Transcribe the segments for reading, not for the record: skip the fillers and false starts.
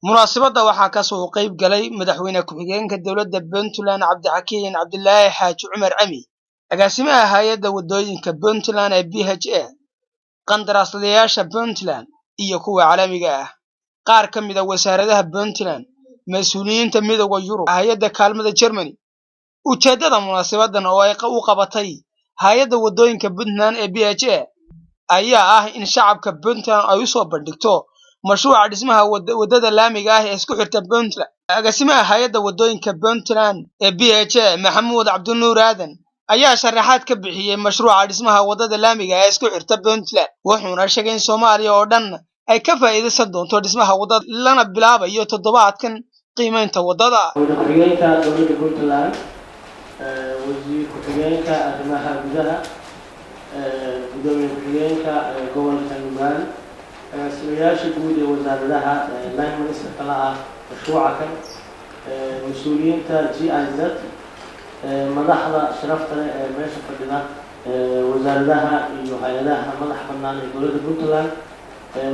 Munaasabadda waxaa kasoo qayb galay madaxweyne ku-xigeenka dowladda Puntland, Cabdixakiin Cabdilaahi Xaaji Cumar Cami, agaasimaha hay'adda wadooyinka Puntland ee PHA, qandaraaslayaasha Puntland iyo kuwa caalamiga ah, qaar ka mid ah wasaaradaha Puntland, mas-uuliyiinta Midowda Yurub, hay'adda kaalmada Germany. Ujeeddada munaasabadan oo ay u qabatay hay'adda wadooyinka Puntland ee PHA ayaa ah in shacabka Puntland ay usoo bandhigto mashruuca dhismaha wadada laamiga ah ee isku xirta Puntland. Agaasimaha hay'adda wadooyinka Puntland ee PHA, Maxamuud Cabdinuur Aadan, ayaa sharaxaad ka bixiyey mashruuca dhismaha wadada laamiga ee isku xirta Puntland, wuxuuna sheegay in Soomaaliya oo dhan ay ka faa'iidaysan doonto dhismaha waddada, lana bilaabayo toddobaadkan qiimeynta waddada. Madaxweyne ku-xigeenka dowladda Puntland, wasiir ku-xigeenka arrimaha gudaha, gudoomiye ku-xigeenka gobolka Nugaal, agaasimayaasha guud ee wasaaradaha line minister kala ah mashruuca kan, mas-uuliyiinta GIZ, madaxda sharafta leh ee meesha fadhida, wasaaradaha iyo hay'adaha madax bannaan ee dowladda Puntland,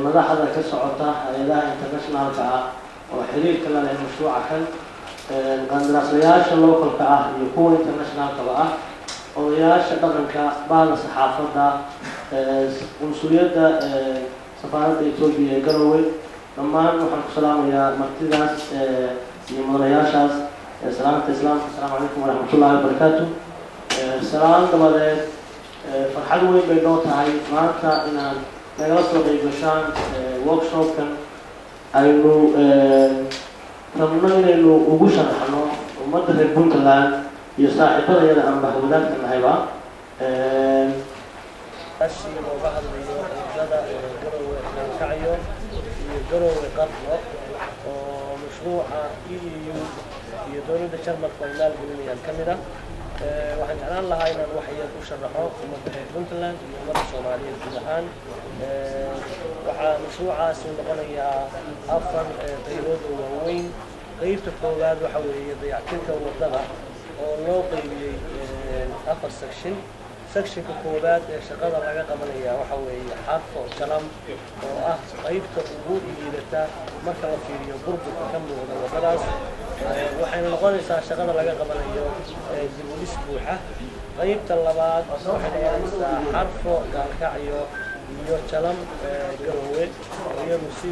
madaxda ka socota hay'adaha internationalka ah oo xiriirka la leh mashruuca kan, qandaraaslayaasha localka ah iyo kuwa internationalkaba ah, odayaasha dhaqanka, bahda saxaafadda, qunsuliyadda safaaradda Etoobiya ee Garowe, dhammaan waxaan ku salaamayaa martidaas iyo mudanayaashaas salaamta Islaamka: asalaamu calaykum waraxmatullahi wabarakaatu. Salaan dabadeed, farxad weyn bay noo tahay maanta inaad nagala soo qayb gashaan workshopkan aynu rabno inaynu ugu sharaxno ummadda reer Puntland iyo saaxiibadayada aan bahwadaagta nahayba si looga hadlayo wadada Garowe Gaalkacyo iyo Garowe Qardho oo mashruuca EU iyo dowladda Jarmalku ay maalgelinayaan ka mid ah. Waxaan jeclaan lahaa inaan wax yar u sharaxo ummadda reer Puntland iyo ummadda Soomaaliyeed guud ahaan. Waxaa mashruucaasi noqonayaa afar qaybood oo waaweyn. Qaybta koowaad waxa weeye dayactirka waddada oo loo qaybiyey afar section. Sectionka koowaad ee shaqada laga qabanaya waxa weeye Xarfo Jalam, oo ah qaybta ugu liidata marka la fiiriyo burburka ka muuqda waddadaas. Waxayna noqonaysaa shaqada laga qabanayo dib u dhis buuxa. Qaybta labaad waxay noqonaysaa Xarfo Gaalkacyo iyo Jalam Garoowe, oo iyadu si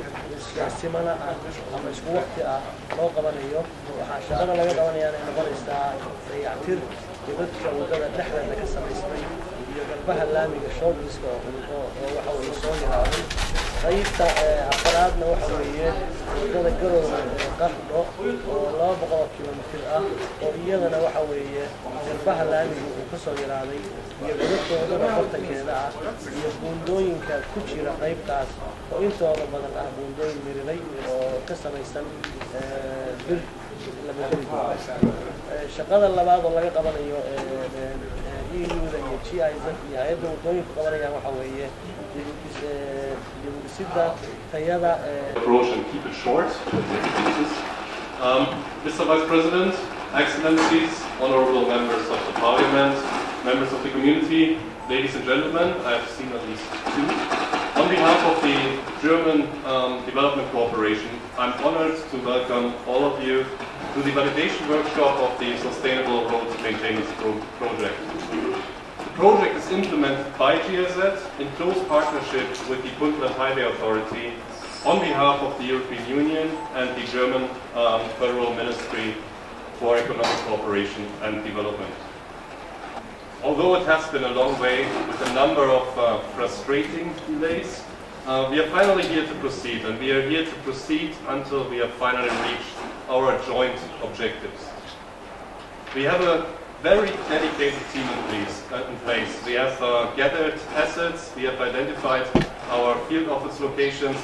simana ah ama isku waqti ah loo qabanayo. Waxaa shaqada laga qabanayaana ay noqonaysaa dayactir godadka waddada dhexdeeda ka samaysmay iyo garbaha laamiga, shoulderska, oo waxa weeye soo yaraaday. Qaybta afaraadna waxa weeye waddada Garoowe ee Qardho oo 200 kilomitir ah, oo iyadana waxa weeye garbaha laamiga uu ka soo yaraaday iyo godadka waddada bartankeeda ah iyo buundooyinka ku jira qaybtaas oo intooda badan ah buundooyin miriray oo ka samaysan bir la bedeli doono. Shaqada labaad oo laga qabanayo EU-da iyo GIZ iyo hay'adda waddooyinku qabanayaan waxa weeye dib u dhisidda tayada. Approach and keep it short. Mr. Vice President, Excellencies, honorable members of the Parliament, members of the community, ladies and gentlemen, I've seen at least two. On behalf of the German Development Cooperation, I'm honored to welcome all of you to the validation workshop of the Sustainable Road Maintenance Project. The project is implemented by GIZ in close partnership with the Puntland Highway Authority on behalf of the European Union and the German Federal Ministry for Economic Cooperation and Development. Although it has been a long way with a number of frustrating delays, we are finally here to proceed, and we are here to proceed until we have finally reached our joint objectives. We have a very dedicated team in place. We have gathered assets, we have identified our field office locations,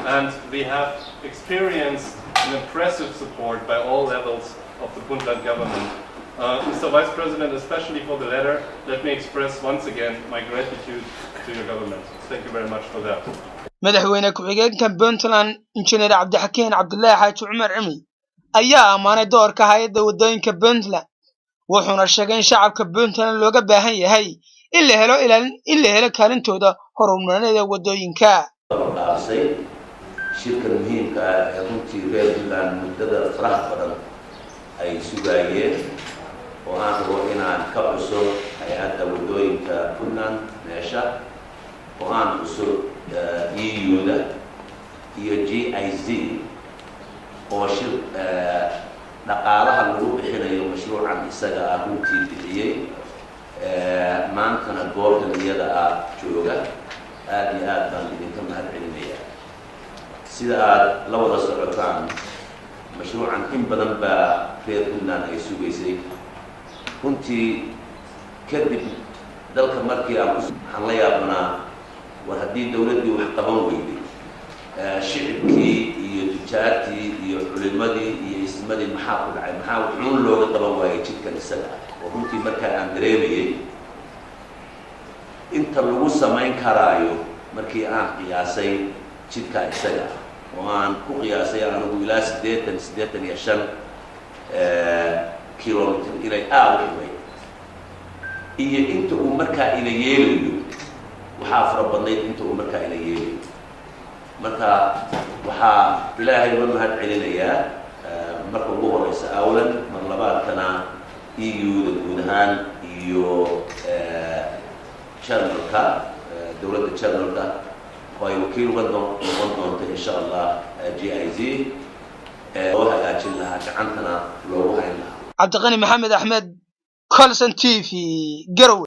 and we have experienced an impressive support by all levels of the Puntland government. Mr. Vice President, especially for the latter, let me express once again my gratitude to your government. Thank you very much for that. Madaxweyne ku-xigeenka Puntland, Injineer Cabdixakiin Cabdulaahi Xaaji Cumar Cimi, ayaa ammaanay doorka hay'adda waddooyinka Puntland, wuxuuna sheegay in shacabka Puntland looga baahan yahay in la helo kaalintooda horumarineed ee waddooyinka. Dhaasay Shirkan muhiimka ah ee runtii reer Puntland muddada faraha badan ay sugaayeen, oo aan rabo inaan ka xuso Hay-adda Waddooyinka Puntland meesha, oo aan xuso EU-da iyo GIZ, oo shir dhaqaalaha lagu bixinayo mashruucan isaga ah runtii bixiyey, maantana goobtan iyada ah jooga. Aada iyo aad baan idinka mahad celinayaa. Sida aada la wada socotaan, mashruucan in badan baa reer Puntland ay sugaysay runtii. Kadib dalka markii aan waxaan la yaabanaa, war haddii dawladdii wax qaban weyday, shicibkii iyo tujaartii iyo culimadii iyo ismadii maxaa ku dhacay? Maxaa wuxuun looga qaban waayay jidkan isaga ah? Oo runtii markaa aan dareemayay inta lagu samayn karaayo, markii aan qiyaasay jidkaa isaga ah, oo aan ku qiyaasay anigu ilaa 80, 85 kilomitr inay aada u xumay, iyo inta uu markaa ina yeelayo, waxaa fara badnayd inta uu markaa ina yeelayo. Marka waxaa Ilaahay uga mahad celinayaa marka ugu horeysa awlan, mar labaadkana EU-da guud ahaan iyo Jarmalka, dowladda Jarmalka oo ay wakiil uga noqon doonto, insha Allah, GIZ, loo hagaajin lahaa, gacantana loogu hayn lahaa. Cabdiqani Maxamed Axmed, Colson TV, Garowe.